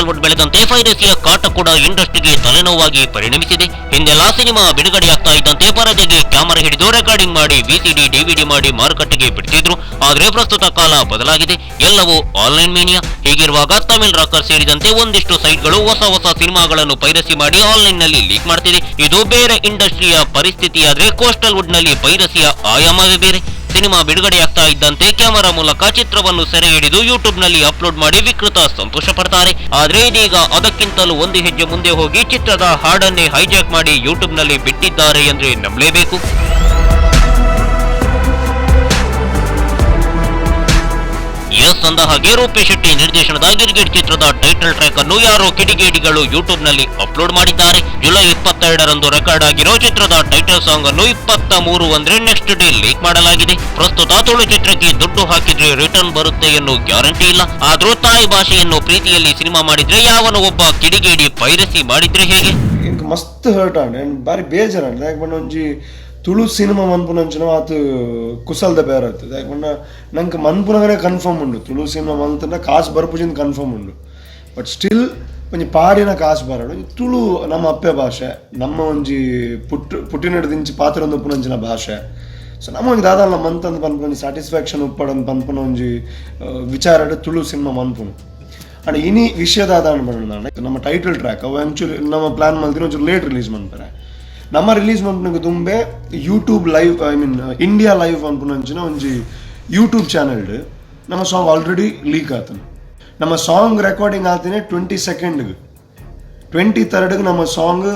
Coastal wood ಬೆಳೆದಂತೆ ಪೈರಸಿಯ ಕಾಟ ಕೂಡ ಇಂಡಸ್ಟ್ರಿಗೆ ತಲೆನೋವಾಗಿ ಪರಿಣಮಿಸಿದೆ. ಹಿಂದೆಲ್ಲ ಸಿನಿಮಾ ಬಿಡುಗಡೆಯಾಗ್ತಾ ಇದ್ದಂತೆ ಪರದೆಗೆ ಕ್ಯಾಮೆರಾ ಹಿಡಿದು ರೆಕಾರ್ಡಿಂಗ್ ಮಾಡಿ ವಿಸಿಡಿ, ಡಿವಿಡಿ ಮಾಡಿ ಮಾರುಕಟ್ಟೆಗೆ ಬಿಡ್ತಿದ್ರು. ಆದ್ರೆ ಪ್ರಸ್ತುತ ಕಾಲ ಬದಲಾಗಿದೆ, ಎಲ್ಲವೂ ಆನ್ಲೈನ್ ಮೇನಿಯಾ. ಹೀಗಿರುವಾಗ ತಮಿಳ್ ರಾಕರ್ ಸೇರಿದಂತೆ ಒಂದಿಷ್ಟು ಸೈಟ್ಗಳು ಹೊಸ ಹೊಸ ಸಿನಿಮಾಗಳನ್ನು ಪೈರಸಿ ಮಾಡಿ ಆನ್ಲೈನ್ ನಲ್ಲಿ ಲೀಕ್ ಮಾಡ್ತಿದೆ. ಇದು ಬೇರೆ ಇಂಡಸ್ಟ್ರಿಯ ಪರಿಸ್ಥಿತಿಯಾದ್ರೆ ಕೋಸ್ಟಲ್ ವುಡ್ ನಲ್ಲಿ ಪೈರಸಿಯ ಆಯಾಮವೇ ಬೇರೆ. ಸಿನಿಮಾ ಬಿಡುಗಡೆಯಾಗ್ತಾ ಇದ್ದಂತೆ ಕ್ಯಾಮೆರಾ ಮೂಲಕ ಚಿತ್ರವನ್ನು ಸೆರೆ ಹಿಡಿದು ಯೂಟ್ಯೂಬ್ ನಲ್ಲಿ ಅಪ್ಲೋಡ್ ಮಾಡಿ ವಿಕೃತ ಸಂತೋಷ ಪಡ್ತಾರೆ. ಆದ್ರೆ ಇದೀಗ ಅದಕ್ಕಿಂತಲೂ ಒಂದು ಹೆಜ್ಜೆ ಮುಂದೆ ಹೋಗಿ ಚಿತ್ರದ ಹಾಡನ್ನೇ ಹೈಜಾಕ್ ಮಾಡಿ ಯೂಟ್ಯೂಬ್ ನಲ್ಲಿ ಬಿಟ್ಟಿದ್ದಾರೆ ಅಂದ್ರೆ ನಂಬಲೇಬೇಕು. ಎಸ್, ಅಂದ ಹಾಗೆ ರೂಪೇಶ್ ಶೆಟ್ಟಿ ನಿರ್ದೇಶನದ ಗಿರ್ಗಿಟ್ ಚಿತ್ರದ ಟೈಟಲ್ ಟ್ರ್ಯಾಕ್ ಅನ್ನು ಯಾರೋ ಕಿಡಿಗೇಡಿಗಳು ಯೂಟ್ಯೂಬ್ ನಲ್ಲಿ ಅಪ್ಲೋಡ್ ಮಾಡಿದ್ದಾರೆ. ಜುಲೈ 22ರಂದು ರೆಕಾರ್ಡ್ ಆಗಿರೋ ಚಿತ್ರದ ಟೈಟಲ್ ಸಾಂಗ್ ಅನ್ನು 23 ಅಂದ್ರೆ ನೆಕ್ಸ್ಟ್ ಡೇ ಲೀಕ್ ಮಾಡಲಾಗಿದೆ. ಪ್ರಸ್ತುತ ತುಳು ಚಿತ್ರಕ್ಕೆ ದುಡ್ಡು ಹಾಕಿದ್ರೆ ರಿಟರ್ನ್ ಬರುತ್ತೆ ಎನ್ನೋ ಗ್ಯಾರಂಟಿ ಇಲ್ಲ. ಆದ್ರೂ ತಾಯಿ ಭಾಷೆಯನ್ನು ಪ್ರೀತಿಯಲ್ಲಿ ಸಿನಿಮಾ ಮಾಡಿದ್ರೆ ಯಾವನೋ ಒಬ್ಬ ಕಿಡಿಗೇಡಿ ಪೈರಸಿ ಮಾಡಿದ್ರೆ ಹೇಗೆ? ಎಂಕ್ ಮಸ್ತ್ ಹರ್ಟ್ ಆಂಡ್ ಅಂಡ್ ಬಾರಿ ಬೇಜಾರಾಂಡ್. ದಾಯೆ ಪಂಡ ಒಂಜಿ ತುಳು ಸಿನಿಮಾ ಮನ್ಪುನಂಚಿನ ಆತ್ ಕುಸಲ್ದ ಬೇರೆ ಆತು. ದಾಯೆ ಪಂಡ ನಂಕ್ ಮನ್ಪುನಗನೇ ಕನ್ಫರ್ಮ್ ಉಂಡು, ತುಳು ಸಿನಿಮಾ ಮಲ್ತಂಡ ಕಾಸು ಬರ್ಪುಜಿಂದ್ ಕನ್ಫರ್ಮ್ ಉಂಡು. ಬಟ್ ಸ್ಟಿಲ್ ಒಂಜಿ ಪಾಡಿನ ಕಾಸು ಬರಡು. ಒಂಜಿ ತುಳು ನಮ್ಮ ಅಪ್ಪೆ ಭಾಷೆ, ನಮ್ಮ ಒಂಜಿ ಪುಟ್ಟಿನಡ್ದಿಂಚಿ ಪಾತ್ರೊಂದು ಉಪ್ಪುನಂಚಿನ ಭಾಷೆ. ಸೊ ನಮ್ಮ ಒಂಜಿ ದಾದಾಲ ಮಂತಂದು ಪನ್ಪುನ ಒಂಜಿ ಸ್ಯಾಟಿಸ್ಫ್ಯಾಕ್ಷನ್ ಉಪ್ಪಡಂದು ಪನ್ಪುನ ಒಂಜಿ ವಿಚಾರಡ್ ತುಳು ಸಿನಿಮಾ ಮನ್ಪುನು. ಅಂಡ್ ಇನಿ ವಿಷಯ ದಾದ ಪಂಡ ನಮ್ಮ ಟೈಟಲ್ ಟ್ರ್ಯಾಕ್ ಅವು ಆ್ಯಕ್ಚುಲಿ ನಮ್ಮ ಪ್ಲಾನ್ ಮಲ್ತಿನ ಒಂಚೂರು ಲೇಟ್ ರಿಲೀಸ್ ಮನ್ಪರೆ. ನಮ್ಮ ರಿಲೀಸ್ ಮನ್ಪುನಗ ದುಂಬೆ YouTube live, I mean India live ಪನ್ಪುನಂಚಿನ ಒಂಜಿ ಯೂಟ್ಯೂಬ್ ಚಾನೆಲ್ಡ್ ನಮ್ಮ ಸಾಂಗ್ ಆಲ್ರೆಡಿ ಲೀಕ್ ಆತನ. ನಮ್ಮ ಸಾಂಗ್ ರೆಕಾರ್ಡಿಂಗ್ ಆತಿನೇ 22ಗೆ, 23ಗೆ ನಮ್ಮ ಸಾಂಗ್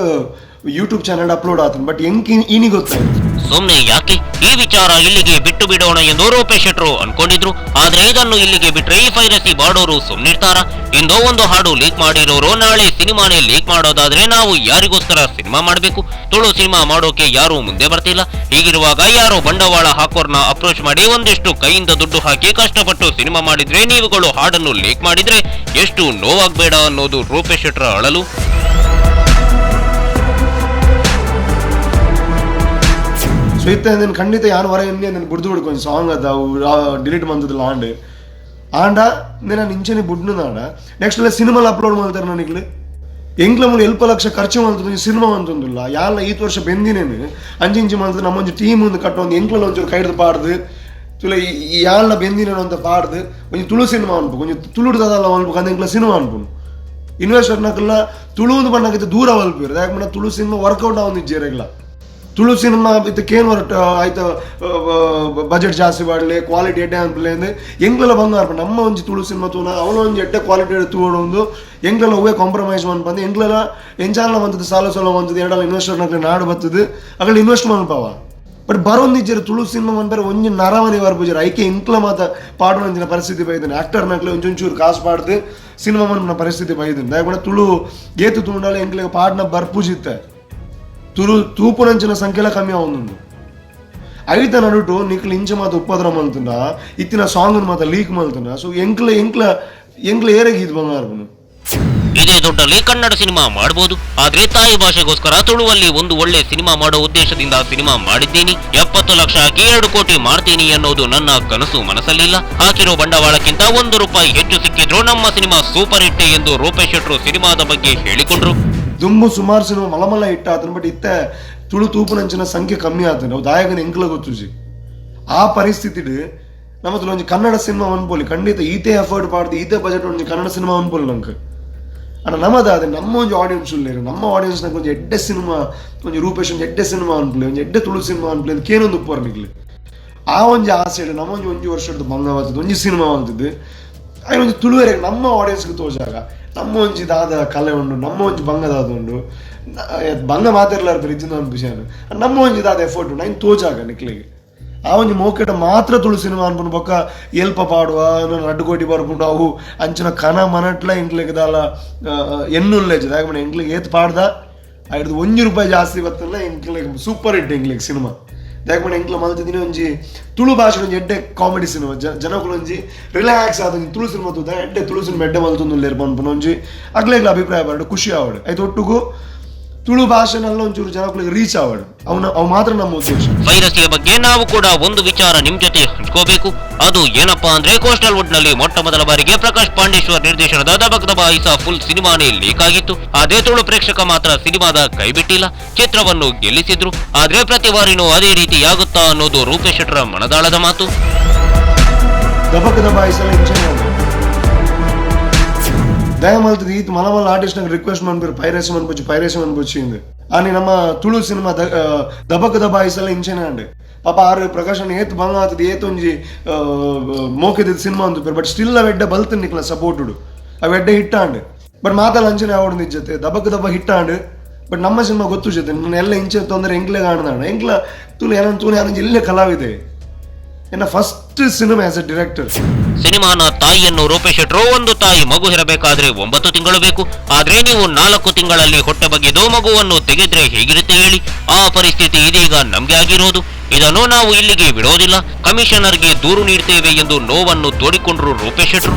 ಯೂಟ್ಯೂಬ್ ಚಾನೆಲ್ ಅಪ್ಲೋಡ್ ಆತನ. ಬಟ್ ಎಂಕ್ ಇನಿ ಗೊತ್ತಾಯ್ತು. ಸುಮ್ನೆ ಯಾಕೆ ಈ ವಿಚಾರ ಇಲ್ಲಿಗೆ ಬಿಟ್ಟು ಬಿಡೋಣ ಎಂದು ರೂಪೇಶ್ ಶೆಟ್ರು ಅನ್ಕೊಂಡಿದ್ರು. ಆದ್ರೆ ಇದನ್ನು ಇಲ್ಲಿಗೆ ಬಿಟ್ರೆ ಈ ಪೈರಸಿ ಮಾಡೋರು ಸುಮ್ನಿರ್ತಾರ? ಇಂದೋ ಒಂದು ಹಾಡು ಲೀಕ್ ಮಾಡಿರೋರು ನಾಳೆ ಸಿನಿಮಾನೇ ಲೀಕ್ ಮಾಡೋದಾದ್ರೆ ನಾವು ಯಾರಿಗೋಸ್ಕರ ಸಿನಿಮಾ ಮಾಡಬೇಕು? ತುಳು ಸಿನಿಮಾ ಮಾಡೋಕೆ ಯಾರೂ ಮುಂದೆ ಬರ್ತಿಲ್ಲ. ಹೀಗಿರುವಾಗ ಯಾರೋ ಬಂಡವಾಳ ಹಾಕೋರ್ನ ಅಪ್ರೋಚ್ ಮಾಡಿ ಒಂದಿಷ್ಟು ಕೈಯಿಂದ ದುಡ್ಡು ಹಾಕಿ ಕಷ್ಟಪಟ್ಟು ಸಿನಿಮಾ ಮಾಡಿದ್ರೆ ನೀವುಗಳು ಹಾಡನ್ನು ಲೀಕ್ ಮಾಡಿದ್ರೆ ಎಷ್ಟು ನೋವಾಗ್ಬೇಡ ಅನ್ನೋದು ರೂಪೇಶ್ ಶೆಟ್ರ ಅಳಲು. ಸೊ ಇತ್ತೆ నేను ಖಂಡಿತ ಯಾನ್ ವರ ಎನ್ನಿ నేను ಬುಡ್ದು ಬಿಡ್ಕೊಂಜಿ ಸಾಂಗ್ ಅದ ಅವು ಡಿಲೀಟ್ ಮಂತುದಿಲ್ಲ. ಆಂಡ್ ಆಂಡ నేను ಇಂಚನೆ ಬುಡ್ನುದಾಂಡ ನೆಕ್ಸ್ಟ್ ಎಲ್ಲ ಸಿನಿಮಾಲ ಅಪ್ಲೋಡ್ ಮಲ್ತಾರೆ. ನನಗೆ ಎಂಕ್ಲ ಮೂಲು ಎಲ್ಪ ಲಕ್ಷ ಖರ್ಚು ಮಲ್ತುದು ಸಿನಿಮಾ ಮಂತೊಂದುಲ್ಲ. ಯಾನ್ಲ ಈತ್ ವರ್ಷ ಬೆಂದಿನೇನು ಅಂಚಿಂಚಿ ಮಲ್ತದು ನಮ್ಮೊಂಜಿ ಟೀಮ್ ಒಂದು ಕಟ್ಟೊಂದು ಎಂಕ್ಲಲ ಒಂಚೂರು ಕೈಡ್ದು ಪಾಡ್ದು ತುಲ ಯಾನ್ಲ ಬೆಂದಿನೇನು ಅಂತ ಪಾಡ್ದು ಒಂಜಿ ತುಳು ಸಿನಿಮಾ ಅನ್ಪು, ಒಂಜಿ ತುಳುಡು ದಾದಲ್ಲ ಮನ್ಪು ಕಂದ ಎಂಕ್ಲ ಸಿನಿಮಾ ಅನ್ಪುನು. ಇನ್ವೆಸ್ಟರ್ ನಕಲ್ಲ ತುಳು ಬಣ್ಣಕ್ಕೆ ದೂರ ಮಲ್ಪುವೆರ್. ದಾಯೆ ಪಂಡ ತುಳು ಸಿನಿಮಾ ವರ್ಕೌಟ್ ಆವೊಂದಿಜ್ಜೆರೆಗ್ಲ. ತುಳು ಸಿನಿಮಾ ಇತ್ತೆ ಕೇನ್ ವರಟ್ ಆಯ್ತ ಬಜೆಟ್ ಜಾಸ್ತಿ ಮಾಡಲಿ, ಕ್ವಾಲಿಟಿ ಎಡ್ಡೆ ಅನ್ಪಲೆ ಅಂದ್ ಎಂಕ್ಲೆಲ ಬಂಗಾರ. ನಮ್ಮ ಒಂಜಿ ತುಳು ಸಿನಿಮಾ ತೂನ ಅವಳ ಒಂಜಿ ಎಡ್ಡೆ ಕ್ವಾಲಿಟಿ ತೂವೊಡೊಂದು ಎಂಕ್ಲೆಲ ಒವ್ವೇ ಕಾಂಪ್ರಮೈಸ್ ಮನ್ಪಂದು ಎಂಕ್ಲೆಲ ಎಂಚಾಲ ಮಂತದ್ದು ಸಾಲ ಸೋಲ ಮಂತದ್ದು ಎರಡಲ್ಲ ಇನ್ವೆಸ್ಟರ್ ನಕ್ಲೆ ನಾಡು ಬತ್ತದು ಅಗಲ ಇನ್ವೆಸ್ಟ್ ಮನ್ಪಾವ. ಬಟ್ ಬರೊಂದಿಜ್ಜೆರ್ ತುಳು ಸಿನಿಮಾ ಮನ್ಪರೆ ಒಂಜಿ ನರಮನಿ ಬರ್ಪುಜೆರ್. ಐಕೆ ಎಂಕ್ಲ ಮಾತ ಪಾಡುನಂಚಿನ ಪರಿಸ್ಥಿತಿ ಬೈದನೆ. ಆಕ್ಟರ್ ನಕ್ಲೆ ಒಂಚೂರು ಕಾಸು ಪಾಡ್ದು ಸಿನಿಮಾ ಮನ್ಪುನ ಪರಿಸ್ಥಿತಿ ಬೈದನೆ. ದಾಯೆ ಪಂಡ ತುಳು ಏತು ತೂಂಡಲ ಎಂಕ್ಲೆಗ್ ಪಾಡ್ನ ಬರ್ಪುಜಿತ್ತೆ. ತುಳು ತೂಪುನಂಚಿನ ಸಂಖ್ಯೆಲ ಕಮ್ಮಿ ಆವೊಂದುಂಡು. ಐತ ನಡುಟು ನಿಕ್ಲು ಇಂಚ ಮಾತ ಉಪದ್ರ ಮಲ್ತುಂಡ ಇತ್ತಿನ ಸಾಂಗ್ ಮಾತ ಲೀಕ್ ಮಲ್ತುಂಡ ಸೊ ಎಂಕ್ಲ ಎಂಕ್ಲ ಎಂಕ್ಲ ಏರೆಗ್ ಇದು ಬಂಗಾರಪುನು. ಇದೇ ದುಡ್ಡಲ್ಲಿ ಕನ್ನಡ ಸಿನಿಮಾ ಮಾಡಬಹುದು. ಆದ್ರೆ ತಾಯಿ ಭಾಷೆಗೋಸ್ಕರ ತುಳುವಲ್ಲಿ ಒಂದು ಒಳ್ಳೆ ಸಿನಿಮಾ ಮಾಡೋ ಉದ್ದೇಶದಿಂದ ಸಿನಿಮಾ ಮಾಡಿದ್ದೀನಿ. 70 ಲಕ್ಷ ಹಾಕಿ 2 ಕೋಟಿ ಮಾಡ್ತೀನಿ ಅನ್ನೋದು ನನ್ನ ಕನಸು ಮನಸ್ಸಲ್ಲಿಲ್ಲ. ಹಾಕಿರೋ ಬಂಡವಾಳಕ್ಕಿಂತ 1 ರೂಪಾಯಿ ಹೆಚ್ಚು ಸಿಕ್ಕಿದ್ರು ನಮ್ಮ ಸಿನಿಮಾ ಸೂಪರ್ ಹಿಟ್ಟೆ ಎಂದು ರೂಪೇಶ್ ಶೆಟ್ರು ಸಿನಿಮಾದ ಬಗ್ಗೆ ಹೇಳಿಕೊಂಡ್ರು. ದುಂಬು ಸುಮಾರು ಸಿನಿಮಾ ಮಲ ಮಲ್ಲ ಹಿಟ್ ಆತನ. ಬಟ್ ಇತ್ತೆ ತುಳು ತೂಪುನಂಚಿನ ಸಂಖ್ಯೆ ಕಮ್ಮಿ ಆತನ. ಅವು ದಾಯಕನ ಎಂಕ್ಲ ಗೊತ್ತುಜಿ. ಆ ಪರಿಸ್ಥಿತಿಡ್ ನಮ್ಮ ತುಳು ಒಂಜಿ ಕನ್ನಡ ಸಿನಿಮಾ ಅನ್ಪೋಲಿ. ಖಂಡಿತ ಈತೆ ಎಫರ್ಟ್ ಪಾಡ್ದು ಈತೆ ಬಜೆಟ್ ಒಂಜಿ ಕನ್ನಡ ಸಿನಿಮಾ ಅನ್ಪೋಲಿ ನಂಗೆ. ಅಣ್ಣ ನಮ್ಮದ ಅದೇ ನಮ್ಮ ಒಂಜಿ ಆಡಿಯನ್ಸ್ ಉಲ್ಲೇರು. ನಮ್ಮ ಆಡಿಯನ್ಸ್ ನಂಗೆ ಒಂಜಿ ಎಡ್ಡೆ ಸಿನಿಮಾ, ಒಂಜಿ ರೂಪೇಶ್ ಒಂಜಿ ಎಡ್ಡೆ ಸಿನಿಮಾ ಅನ್ಪುಲೆ, ಒಂಜಿ ಎಡ್ಡೆ ತುಳು ಸಿನಿಮಾ ಅನ್ಪುಲೆ ಅದು ಕೇನೊಂದು ಉಪ್ಪುವರ್ ನಿಕ್ಲೆ. ಆ ಒಂಜಿ ಆಸೆ ನಮ್ಮ ಒಂಜಿ ಒಂಜಿ ವರ್ಷದ ಬಂಗವಾದದ್ದು ಒಂಜಿ ಸಿನಿಮಾ ಅಂತಿದ್ದು ಆಯ್ನ ಒಂಜಿ ತುಳುವೆರೆ ನಮ್ಮ ಆಡಿಯನ್ಸ್ಗೆ ತೋಜಾಗ ನಮ್ಮ ಒಂಜಿ ದಾದ ಕಲೆ ಉಂಡು, ನಮ್ಮ ಒಂಜಿ ಬಂಗ ದಾದ ಉಂಡು. ಬಂಗ ಮಾತಾಡ್ಲಾರ ಇಜ್ಜಿಂದ ಅನ್ಪಿಸಾನು ನಮ್ಮ ಒಂಜಿ ದಾದ ಎಫರ್ಟ್ ಉಂಡು ಐನ್ ತೋಜಾಗ ನಿಕ್ಲೆಗ್. ಆ ಒಂಜಿ ಮೋಕೆಟ ಮಾತ್ರ ತುಳು ಸಿನಿಮಾ ಅನ್ಪುಂಡು. ಬೊಕ್ಕ ಎಲ್ಪ ಪಾಡುವ 2 ಕೋಟಿ ಬರ್ಪುಂಡು ಅವು ಅಂಚಿನ ಕನ ಮನಟ್ಲ ಎಂಕ್ಲೆಗ್ ದಾಲ ಎನ್ನುಲ್ಲೇಜ್. ದಾಯೆ ಪಂಡ ಎಂಕ್ಲೆಗ್ ಏತ್ ಪಾಡ್ದ ಐಡ್ದು 1 ರೂಪಾಯಿ ಜಾಸ್ತಿ ಬತ್ತಲ್ಲ ಎಂಕ್ಲೆಗ್ ಸೂಪರ್ ಹಿಟ್ ಎಂಕ್ಲೆಗ್ ಸಿನಿಮಾ. ದಾಯೆ ಪಂಡ ಎಂಕ್ಲ ಮಲ್ತಿದ್ದೀನಿ ಒಂಜಿ ತುಳು ಭಾಷೆ ಒಂಜಿ ಎಡ್ಡೆ ಕಾಮಿಡಿ ಸಿನಿಮಾ. ಜನಕುಲು ಒಂಜಿ ರಿಲ್ಯಾಕ್ಸ್ ಆದ ಒಂಜಿ ತುಳು ಸಿನಿಮಾ ತೂತ ಎಡ್ಡೆ ತುಳು ಸಿನಿಮಾ ಎಡ್ಡೆ ಮಲ್ತೊಂದುಲ್ಲೆರ್ ಪನ್ಪುನ ಒಂಜಿ ಅಗ್ಲೆಗ್ಲ ಅಭಿಪ್ರಾಯ ಬರಡು ಖುಷಿ ಆವಡ್. ಐತ ಒಟ್ಟುಗು ತುಳು Tulu ಭಾಷೆನಲ್ಲ ಒಂಚೂರು ಜನಗಳಿಗೆ ರೀಚ್ ಆವಡು ಅವನ ಅವು ಮಾತ್ರ ನಮ್ಮ ಉದ್ದೇಶ. ಪೈರಸಿಯ ಬಗ್ಗೆ ನಾವು ಕೂಡ ಒಂದು ವಿಚಾರ ನಿಮ್ ಜೊತೆ ಹಂಚ್ಕೋಬೇಕು. ಅದು ಏನಪ್ಪಾ ಅಂದ್ರೆ, ಕೋಸ್ಟಲ್ ವುಡ್ ನಲ್ಲಿ ಮೊಟ್ಟ ಮೊದಲ ಬಾರಿಗೆ ಪ್ರಕಾಶ್ ಪಾಂಡೇಶ್ವರ್ ನಿರ್ದೇಶನದ ದಬಕ್ ದಬಾಯಿಸ ಫುಲ್ ಸಿನಿಮಾನೇ ಲೀಕ್ ಆಗಿತ್ತು. ಅದೇ ತುಳು ಪ್ರೇಕ್ಷಕ ಮಾತ್ರ ಸಿನಿಮಾದ ಕೈಬಿಟ್ಟಿಲ್ಲ, ಚಿತ್ರವನ್ನು ಗೆಲ್ಲಿಸಿದ್ರು. ಆದ್ರೆ ಪ್ರತಿ ಬಾರಿನೂ ಅದೇ ರೀತಿ ಆಗುತ್ತಾ ಅನ್ನೋದು ರೂಪೇಶ್ ಶೆಟ್ಟರ ಮನದಾಳದ ಮಾತು. ದಬಕ್ ದಬಾಯಿಸಲ್ಲ ಇಂಚನೆ ದಯಮಲ್ತದ ಈತ್ ಮಲ ಮಲ ಆರ್ಟಿಸ್ಟ್ ನಂಗೆ ರಿಕ್ವೆಸ್ಟ್ ಮನ್ಪಿರು, ಪೈರಸಿ ಮನ್ಪುಚಿ, ಪೈರಸಿ ಮನ್ಪುಚಿ ಇಂದು. ಆನಿ ನಮ್ಮ ತುಳು ಸಿನಿಮಾ ದಬಕ್ ದಬಾಯಿಸಲ್ಲ ಇಂಚನೆ ಅಂಡೆ. ಪಾಪ ಆರು ಪ್ರಕಾಶ್ ಏತ್ ಬಂಗ ಆತದ, ಏತ್ ಒಂಜಿ ಮೋಕೆದ ಸಿನಿಮಾ ಅಂದು, ಬಟ್ ಸ್ಟಿಲ್ ಅವೆಡ್ಡ ಬಲ್ತು ನಿಕ್ಲ ಸಪೋರ್ಟುಡು ಅವೆಡ್ಡ ಹಿಟ್ಟಾಂಡ್. ಬಟ್ ಮಾತಲ್ಲ ಅಂಚನೆ ಆವಡ್ ನಿಜ್ಜತೆ ದಬಕ್ ದಬ ಹಿಟ್ಟಾಂಡ್. ಬಟ್ ನಮ್ಮ ಸಿನಿಮಾ ಗೊತ್ತು ಜೊತೆ ನನ್ನ ಎಲ್ಲ ಇಂಚೆ ತೊಂದರೆ ಎಂಕ್ಲೆ ಕಾಣದಾಂಡ. ಎಂಕ್ಲ ತುಳು ಏನಂತ ತೂನೆ ಏನಂತ ಇಲ್ಲೇ ಕಲಾವಿದೆ ಎನ್ನ first cinema as a director. ಸಿನಿಮಾನ ತಾಯಿಯನ್ನು ರೂಪೇಶ್ ಶೆಟ್ರು, ಒಂದು ತಾಯಿ ಮಗು ಹೆರಬೇಕಾದ್ರೆ 9 ತಿಂಗಳು ಬೇಕು. ಆದ್ರೆ ನೀವು 4 ತಿಂಗಳಲ್ಲಿ ಹೊಟ್ಟೆ ಬಗೆದು ಮಗುವನ್ನು ತೆಗೆದ್ರೆ ಹೇಗಿರುತ್ತೆ ಹೇಳಿ? ಆ ಪರಿಸ್ಥಿತಿ ಇದೀಗ ನಮ್ಗೆ ಆಗಿರೋದು. ಇದನ್ನು ನಾವು ಇಲ್ಲಿಗೆ ಬಿಡೋದಿಲ್ಲ, ಕಮಿಷನರ್ಗೆ ದೂರು ನೀಡ್ತೇವೆ ಎಂದು ನೋವನ್ನು ತೋಡಿಕೊಂಡ್ರು ರೂಪೇಶ್ ಶೆಟ್ರು.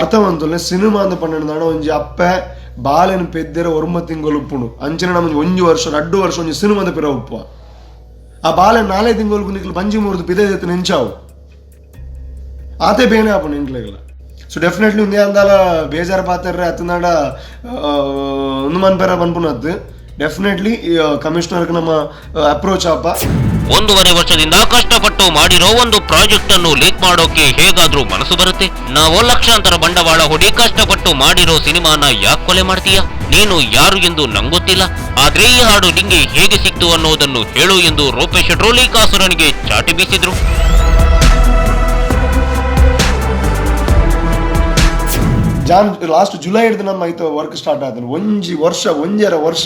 ಅರ್ಥವಂತಲ್ಲ ಸಿನಿಮಾ ಅಂತ ಪನ್ನೊಂದು ಒಂಜಿ ಅಪ್ಪೆ ಬಾಲೆನ್ ಪೆದ್ದೆರ 9 ತಿಂಗಳು ಉಪ್ಪುಂಡು. ಅಂಚನೆ ನಮ್ಮ 1 ವರ್ಷ 2 ವರ್ಷ ಒಂಜಿ ಸಿನಿಮಾದ ಪಿರ ಉಪ್ಪು. ಆ ಬಾಲೆ 4 ತಿಂಗಳಿಗೆ ನಿಕ್ಲು ಬಂಜಿ ಮುರಿದು ಪಿದೆ ನೆಂಚಾವು ಆತೆ ಬೇನೆ ಆಪುಂಡು ಎಂಕ್ಲೆಗ್ಲ. ಸೊ ಡೆಫಿನೆಟ್ಲಿ ಒಂದೇ ಅಂದಾಲ ಬೇಜಾರು ಪಾತೆರ್ರೆ ಅತ್ತನಾಡ ಒಂದು ಮನ್ಪೆರ ಪನ್ಪುನದ್ದು. ಡೆಫಿನೆಟ್ಲಿ ಕಮಿಷನರ್ಗೆ ನಮ್ಮ ಅಪ್ರೋಚ್ ಆಪ. 1.5 ವರ್ಷದಿಂದ ಕಷ್ಟಪಟ್ಟು ಮಾಡಿರೋ ಒಂದು ಪ್ರಾಜೆಕ್ಟ್ ಅನ್ನು ಲೀಕ್ ಮಾಡೋಕೆ ಹೇಗಾದ್ರೂ ಮನಸ್ಸು ಬರುತ್ತೆ? ನಾವು ಲಕ್ಷಾಂತರ ಬಂಡವಾಳ ಹೂಡಿ ಕಷ್ಟಪಟ್ಟು ಮಾಡಿರೋ ಸಿನಿಮಾನ ಯಾಕೆ ಕೊಲೆ ಮಾಡ್ತೀಯಾ? ನೀನು ಯಾರು ಎಂದು ನಂಗೊತ್ತಿಲ್ಲ, ಆದ್ರೆ ಈ ಹಾಡು ನಿಂಗೆ ಹೇಗೆ ಸಿಕ್ತು ಅನ್ನೋದನ್ನು ಹೇಳು ಎಂದು ರೂಪೇಶ್ ಶೆಟ್ರು ಲೀಕಾಸುರನಿಗೆ ಚಾಟಿ ಬೀಸಿದ್ರು. John last July ಹಿಡಿದು ನಮ್ಮ ಐತ ವರ್ಕ್ ಸ್ಟಾರ್ಟ್ ಆದ ಒಂಜಿ ವರ್ಷ 1.5 ವರ್ಷ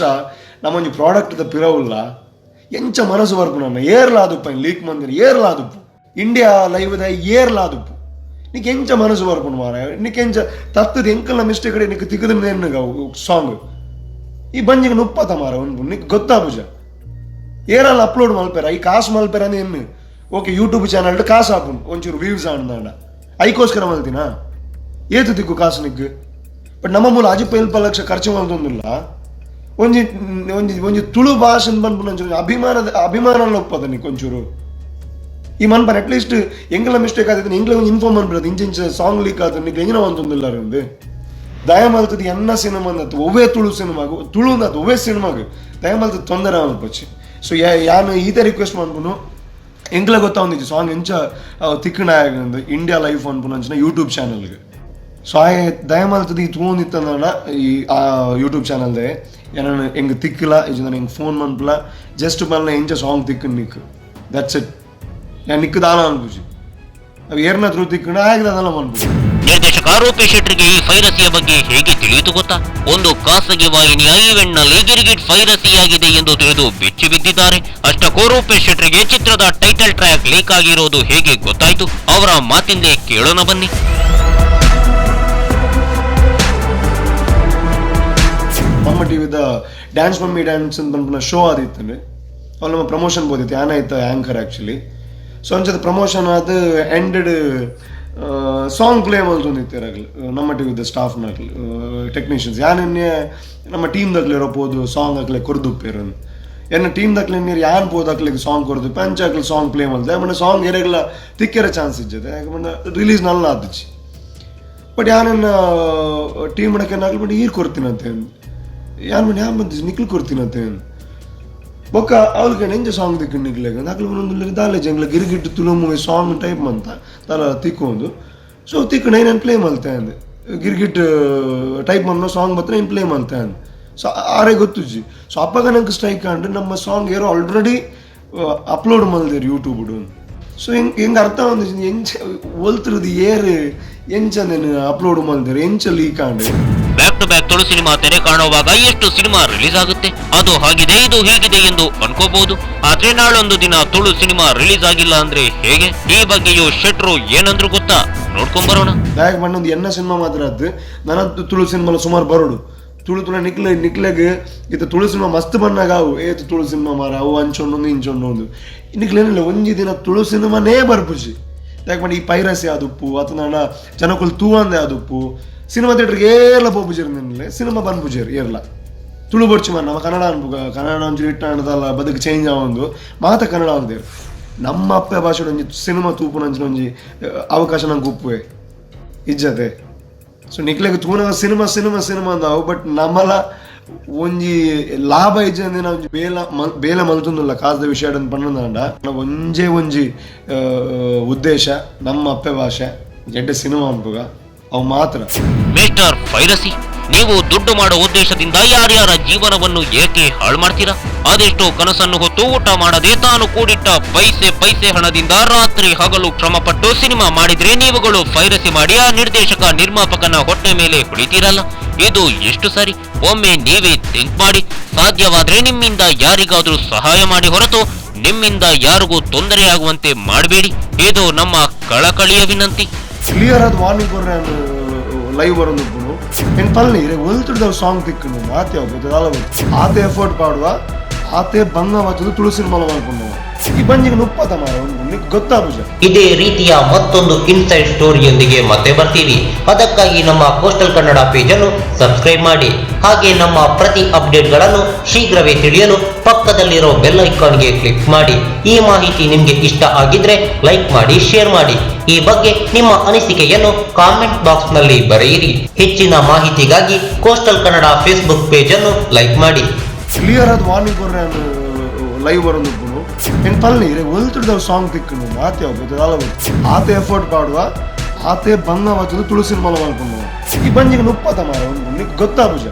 ನಮ್ಮೊಂಜಿ ಪ್ರಾಡಕ್ಟ್ the ಪಿರವುಲ್ಲ. ಎಂಚ ಮನಸ್ಸು ಬರ್ಪು ನನ್ನ ಏರ್ಲಾದುಪ್ಪ ಲೀಕ್ ಮಂದಿರ ಏರ್ಲಾದುಪ್ಪು ಇಂಡಿಯಾ ಲೈವ್ the ಏರ್ಲಾದುಪ್ಪು ನಿಕ್ ಎಂಚ ಮನಸ್ಸು ಬರ್ಪುಂಡು ಮಾರ. ನಿಕ್ ಎಂಚ ತತ್ತದ ಎಂಕಲ್ನ ಮಿಸ್ಟೇಕ್ ಕಡೆ ನಿಕ್ ತಿಕ್ಕದ ಸಾಂಗ್ ಈ ಬಂಜಿಗೆ ನುಪ್ಪತ ಮಾರ ಉಂಟು ನಿಕ್ ಗೊತ್ತಾಪುಜ. ಏರಲ್ಲ ಅಪ್ಲೋಡ್ ಮಲ್ಪೆರ ಈ ಕಾಸು ಮಲ್ಪೆರ ಅಂದ್ರೆ ಎನ್ನು okay YouTube channel ಕಾಸು ಹಾಪುಂಡು ಒಂಚೂರು ವ್ಯೂಸ್ ಆಂಡ ಐಕೋಸ್ಕರ ಮಲ್ತಿನಾ ಏತು ದಿಕ್ಕು ಕಾಸು ನಿಕ್. ಬಟ್ ನಮ್ಮ ಮೂಲ ಅಜಿಪ ಎಲ್ಪ ಲಕ್ಷ ಖರ್ಚು ಮಲ್ತೊಂದಿಲ್ಲ. ಒಂಜಿ ಒಂಜಿ ಒಂಜಿ ತುಳು ಭಾಷೆ ಬಂದ್ಬಿಟ್ಟು ಒಂಚೂರು ಅಭಿಮಾನದ ಅಭಿಮಾನ ಒಪ್ಪದ ನಿಕ್ ಒಂಚೂರು ಈ ಮನ್ಪನ್ ಅಟ್ಲೀಸ್ಟ್ ಎಂಗ್ಲ ಮಿಸ್ಟೇಕ್ ಆದಿತ್ತು ಎಂಗ್ಲ ಒಂದು ಇನ್ಫಾರ್ಮ್ ಅನ್ಬಿಡೋದು ಇಂಚ ಇಂಚ ಸಾಂಗ್ ಲೀಕ್ ಆದ ನಿಕ್ ಎಂಜಿನ ಒಂದೊಂದಿಲ್ಲ ಒಂದು ದಯ ಮಲ್ತದ ಎನ್ನ ಸಿನಿಮಾ ಅಂದತ್ತು ಒವ್ವೇ ತುಳು ಸಿನಿಮಾಗು ತುಳು ಅಂದತ್ತು ಒವ್ವೇ ಸಿನಿಮಾಗು ದಯ ಮಲ್ತದ ತೊಂದರೆ ಅನ್ಪಚ್ಚಿ. ಸೊ ಯಾನು ಈತ ರಿಕ್ವೆಸ್ಟ್ ಮನ್ಪುನು ಎಂಕ್ಲ ಗೊತ್ತಾವಂದಿಜ್ಜಿ ಸಾಂಗ್ ಎಂಚ ತಿಕ್ಕಣ ಇಂಡಿಯಾ ಲೈಫ್ ಅನ್ಪುನ ಅಂಚಿನ ಯೂಟ್ಯೂಬ್ ಚಾನಲ್ಗೆ. ಸೊ ಆಯೆ ದಯಮಲ್ತದ ಈ ತೂವೊಂದಿತ್ತಂಡ ಈ ಆ ಯೂಟ್ಯೂಬ್ ಚಾನಲ್ದೆ ಏನನ್ನ ಎಂಗ್ ತಿಕ್ಕಲ ಇಜ್ಜಂಡ ಎಂಗ್ ಫೋನ್ ಮನ್ಪುಲ ಜಸ್ಟ್ ಮಲ್ನ ಎಂಚ ಸಾಂಗ್ ತಿಕ್ಕನ್ ನಿಕ್ that's it. ಯಾನ್ ನಿಕ್ ದಾಲ ಅನ್ಪುಜಿ ಅವು ಏರ್ನ ತ್ರೂ ತಿಕ್ಕಣ ಆಯ್ತು ಅದೆಲ್ಲ ಮನ್ಪುಜಿ. ನಿರ್ದೇಶಕ ರೂಪೇಶ್ ಶೆಟ್ಟರಿಗೆ ಈ ಪೈರಸಿಯ ಬಗ್ಗೆ ಹೇಗೆ ತಿಳಿಯಿತು ಗೊತ್ತಾ? ಒಂದು ಖಾಸಗಿ ವಾಹಿನಿಯ ಈವೆಂಟ್ ನಲ್ಲಿ ಗಿರಿಗಿಟ್ ಪೈರಸಿಯಾಗಿದೆ ಎಂದು ತಿಳಿದು ಬೆಚ್ಚಿ ಬಿದ್ದಿದ್ದಾರೆ. ಅಷ್ಟಕ್ಕೂ ರೂಪೇಶ್ ಶೆಟ್ಟರಿಗೆ ಚಿತ್ರದ title track leak ಆಗಿರೋದು ಹೇಗೆ ಗೊತ್ತಾಯ್ತು? ಅವರ ಮಾತಿಂದೇ ಕೇಳೋಣ ಬನ್ನಿ. ನಮ್ಮ ಟಿವಿದ dance mummy dance ಅಂತ ಪನ್ಪುನ ಶೋ ಆದಿತ್ತಂಡೆ ಅವ್ಳು ನಮ್ಮ ಪ್ರಮೋಷನ್ ಬೋದಿತ್ತು ಯಾನಾಯ್ತು anchor actually. So ಅಂಚದ promotion ಆದ ended song play ಮಲ್ತೊಂದಿತ್ತು ಆಗಲಿ ನಮ್ಮ ಟಿವಿದ ಸ್ಟಾಫ್ನಾಗ್ಲಿ ಟೆಕ್ನಿಷಿಯನ್ಸ್ ಯಾನೆನ್ನೆ ನಮ್ಮ ಟೀಮ್ ದಕ್ಲೆ ಪೋದು ಸಾಂಗ್ ಹಾಕ್ಲೆ ಕೊರ್ದುಪ್ಪೇರು ಎನ್ನ ಟೀಮ್ ದಕ್ಲೆ ನೀರು ಯಾನ್ ಪೋದು ಅಕ್ಲಿಗೆ ಸಾಂಗ್ ಕೊರ್ದುಪ್ಪೆ ಅಂಚ ಅಕ್ಲೆ ಸಾಂಗ್ ಪ್ಲೇ ಮಲ್ತೆ ಯಾಕಂದ್ರೆ ಸಾಂಗ್ ಎರೆಗ್ಲ ತಿಕ್ಕೆರ ಚಾನ್ಸ್ ಇಜ್ಜದೆ ಯಾಕಂದ್ರೆ ರಿಲೀಸ್ ನಲ್ಲ ಆದಿಚ್ಚಿ. ಬಟ್ ಯಾನನ್ನ ಟೀಮ್ ಮಾಡಕ್ಕೆ ಬಟ್ ಈರ್ ಕೊರ್ತೀನಂತೆ ಯಾನ್ ಮನೆ ಯಾನ್ ಬಂದಿದ್ದು ನಿಕ್ಲು ಕೊರ್ತೀನಂತೆ ಬೊಕ್ಕ ಅವಳಿಗೆ ನೆಂಜ ಸಾಂಗ್ ದಿಕ್ಕು ನಿಕ್ಲೆಗ್ ಅಕ್ಲು ಒಂದೊಂದು ದಾಲೆ ಜಂಗ್ಲ ಗಿರಿಗಿಟ್ಟು ತುಳು movie song type ಮಂತ ದಾಲ ತಿಕ್ಕೊಂಡು ಸೊ ತಿಕ್ಕು ನಾನು ಪ್ಲೇ ಮಲ್ತೆ ಅಂದೆ ಗಿರಿಗಿಟ್ ಟೈಪ್ ಮನ್ನ ಸಾಂಗ್ ಬತ್ತ నేను ಪ್ಲೇ ಮಲ್ತೆ ಅಂದೆ. ಸೊ ಆರೆ ಗೊತ್ತುಜ್ಜಿ. ಸೊ ಅಪ್ಪಗ ನಂಗೆ ಸ್ಟ್ರೈಕ್ ಆಂಡ್ ನಮ್ಮ ಸಾಂಗ್ ಏರೋ ಆಲ್ರೆಡಿ ಅಪ್ಲೋಡ್ ಮಲ್ದೇರು ಯೂಟ್ಯೂಬ್. ಸೊ ಹೆಂಗೆ ಹೆಂಗೆ ಅರ್ಥ ಒಂದು ಎಂಚ ಒಲ್ತಿರೋದು ಏರು ಎಂಚ నేను ಅಪ್ಲೋಡ್ ಮಲ್ದೇರು ಎಂಚ leak and. Back to back Tulu cinema ತೆರೆ ಕಾಣುವಾಗ ಎಷ್ಟು ಸಿನಿಮಾ ರಿಲೀಸ್ ಆಗುತ್ತೆ, ಅದು ಹಾಗಿದೆ ಇದು ಹೀಗಿದೆ ಎಂದು ಅನ್ಕೋಬಹುದು. ಆದ್ರೆ ನಾಳೊಂದು ದಿನ ತುಳು ಸಿನಿಮಾ ರಿಲೀಸ್ ಆಗಿಲ್ಲ ಅಂದ್ರೆ ಹೇಗೆ? ಈ ಬಗ್ಗೆಯೂ ಶೆಟ್ರು ಏನಂದ್ರು ಗೊತ್ತಾ? ನೋಡ್ಕೊಂಬರೋಣ. ಬ್ಯಾಗ್ ಒಂದು ಎನ್ನ ಸಿನಿಮಾ ಮಾತ್ರ ಅದು ನನ್ನ ತುಳು ಸಿನಿಮಾ ಸುಮಾರು ಬರೋಡು ತುಳು ತುಳ ನಿಕ್ಲೆ ನಿಕ್ಲೆಗ್ ಇತ್ತ ತುಳು ಸಿನಿಮಾ ಮಸ್ತ್ ಬಣ್ಣಾಗ ಅವು ಏತು ತುಳು ಸಿನಿಮಾ ಮಾರ ಅವು ಅಂಚೊಂಡೊಂದು ಇಂಚೊಂಡೊಂದು ನಿಕ್ಲೇನಿಲ್ಲ ಒಂಜಿ ದಿನ ತುಳು ಸಿನಿಮಾನೇ ಬರ್ಪುಜಿ. ಯಾಕೆ ಈ ಪೈರಸಿ ಆದುಪ್ಪು ಅತನಾಡ ಜನಕುಲು ತೂವಂದೆ ಆದುಪ್ಪು ಸಿನಿಮಾ ಥಿಯೇಟರ್ಗೆ ಏರ್ಲ ಪೋಪುಜೇರು ನಿನ್ನೆ ಸಿನಿಮಾ ಬಂದ್ಪುಜೇರು ಏರ್ಲ. ತುಳು ಬೊಡ್ಚಿ ಮಾರ್ರೆ, ನಮ್ಮ ಕನ್ನಡ ಅನ್ಪುಗ. ಕನ್ನಡ ಒಂಚೂರು ಇಟ್ಟಾಂಡದಲ್ಲ ಬದುಕು ಚೇಂಜ್ ಆವೊಂದು ಮಾತ ಕನ್ನಡ ಅಂದೇರ್. ನಮ್ಮ ಅಪ್ಪೆ ಭಾಷೆ ಒಂಜಿ ಸಿನಿಮಾ ತೂಪುನಂಚಿನ ಒಂಜಿ ಅವಕಾಶ ನಂಗೆ ಉಪ್ಪುವೆ ಇಜ್ಜತೆ. ಸೊ ನಿಕ್ಲೆಗ್ ತೂನಗ ಸಿನಿಮಾ ಸಿನಿಮಾ ಸಿನಿಮಾ ಅಂದಾವು, ಬಟ್ ನಮ್ಮಲ ಒಂಜಿ ಲಾಭ ಇಜ್ಜಂದಿನ ಒಂಜಿ ಬೇಲ ಬೇಲೆ ಮಲ್ತೊಂದುಲ್ಲ. ಕಾಸ್ದ ವಿಷಯ ಪನ್ನೊಂದಾಂಡ ಒಂಜೇ ಒಂಜಿ ಉದ್ದೇಶ, ನಮ್ಮ ಅಪ್ಪೆ ಭಾಷೆ ಎಡ್ಡೆ ಸಿನಿಮಾ ಅನ್ಪುಗ, ಅವು ಮಾತ್ರ. ಮಿಸ್ಟರ್ ಪೈರಸಿ, ನೀವು ದುಡ್ಡು ಮಾಡೋ ಉದ್ದೇಶದಿಂದ ಯಾರ್ಯಾರ ಜೀವನವನ್ನು ಏಕೆ ಹಾಳು ಮಾಡ್ತೀರಾ? ಅದೆಷ್ಟೋ ಕನಸನ್ನು ಹೊತ್ತು, ಊಟ ಮಾಡದೆ, ತಾನು ಕೂಡಿಟ್ಟ ಪೈಸೆ ಪೈಸೆ ಹಣದಿಂದ ರಾತ್ರಿ ಹಗಲು ಶ್ರಮಪಟ್ಟು ಸಿನಿಮಾ ಮಾಡಿದ್ರೆ, ನೀವುಗಳು ಪೈರಸಿ ಮಾಡಿ ಆ ನಿರ್ದೇಶಕ ನಿರ್ಮಾಪಕನ ಹೊಟ್ಟೆ ಮೇಲೆ ಹೊಡಿತೀರಲ್ಲ, ಇದು ಎಷ್ಟು ಸರಿ? ಒಮ್ಮೆ ನೀವೇ ಥಿಂಕ್ ಮಾಡಿ. ಸಾಧ್ಯವಾದ್ರೆ ನಿಮ್ಮಿಂದ ಯಾರಿಗಾದ್ರೂ ಸಹಾಯ ಮಾಡಿ ಹೊರತು ನಿಮ್ಮಿಂದ ಯಾರಿಗೂ ತೊಂದರೆಯಾಗುವಂತೆ ಮಾಡಬೇಡಿ. ಇದು ನಮ್ಮ ಕಳಕಳಿಯ ವಿನಂತಿ. ಕ್ಲಿಯರ್ ಆದ್ ವಾರ್ನಿಂಗ್ ಕೊರ್ರೆ ಲೈವ್ ಬರೋದು. ಏನ್ ಪಲ್ನಿ ಇರೆ ಒಲ್ತುಡ್ದ ಸಾಂಗ್ ತಿಕ್ಕುಂಡು ಆತೆ ಅವು ದಾಲ ಗೊತ್ತು. ಆತೆ ಎಫರ್ಟ್ ಪಾಡುವ, ಆತೆ ಬಂಗ ಬತ್ತದು ತುಳು ಸಿನಿಮಾ ಮಲ್ಪುಂಡು. ಈ ಬಂಜಿಗೆ ನುಪ್ಪತ ಮಾರ ಒಂದು ಗೊತ್ತಾಪುಜ. ಇದೇ ರೀತಿಯ ಮತ್ತೊಂದು ಇನ್ಸೈಡ್ ಸ್ಟೋರಿಯೊಂದಿಗೆ ಮತ್ತೆ ಬರ್ತೀವಿ. ಅದಕ್ಕಾಗಿ ನಮ್ಮ ಕೋಸ್ಟಲ್ ಕನ್ನಡ ಪೇಜನ್ನು ಸಬ್ಸ್ಕ್ರೈಬ್ ಮಾಡಿ. ಹಾಗೆ ನಮ್ಮ ಪ್ರತಿ ಅಪ್ಡೇಟ್ಗಳನ್ನು ಶೀಘ್ರವೇ ತಿಳಿಯಲು ಪಕ್ಕದಲ್ಲಿರೋ ಬೆಲ್ ಐಕಾನ್ಗೆ ಕ್ಲಿಕ್ ಮಾಡಿ. ಈ ಮಾಹಿತಿ ನಿಮಗೆ ಇಷ್ಟ ಆಗಿದ್ರೆ ಲೈಕ್ ಮಾಡಿ, ಶೇರ್ ಮಾಡಿ. ಈ ಬಗ್ಗೆ ನಿಮ್ಮ ಅನಿಸಿಕೆಯನ್ನು ಕಾಮೆಂಟ್ ಬಾಕ್ಸ್ನಲ್ಲಿ ಬರೆಯಿರಿ. ಹೆಚ್ಚಿನ ಮಾಹಿತಿಗಾಗಿ ಕೋಸ್ಟಲ್ ಕನ್ನಡ ಫೇಸ್ಬುಕ್ ಪೇಜನ್ನು ಲೈಕ್ ಮಾಡಿ. ಕ್ಲಿಯರ್ ಆದ್ ವಾರ್ನಿಂಗ್ ಕೊರ್ರೆ ಲೈವ್ ಬರೋದು. ಏನ್ ಪಲ್ನಿ ಇರೆ ಒಲ್ತುಡ್ದ ಸಾಂಗ್ ತಿಕ್ಕುಂಡು ಆತೆ ಅವು ದಾಲ ಗೊತ್ತು. ಆತೆ ಎಫರ್ಟ್ ಪಾಡುವ, ಆತೆ ಬಂಗ ಬತ್ತದು ತುಳು ಸಿನಿಮಾ ಮಲ್ಪುಂಡು. ಈ ಬಂಜಿಗೆ ನುಪ್ಪತ ಮಾರ ಒಂದು ಗೊತ್ತಾಪುಜ.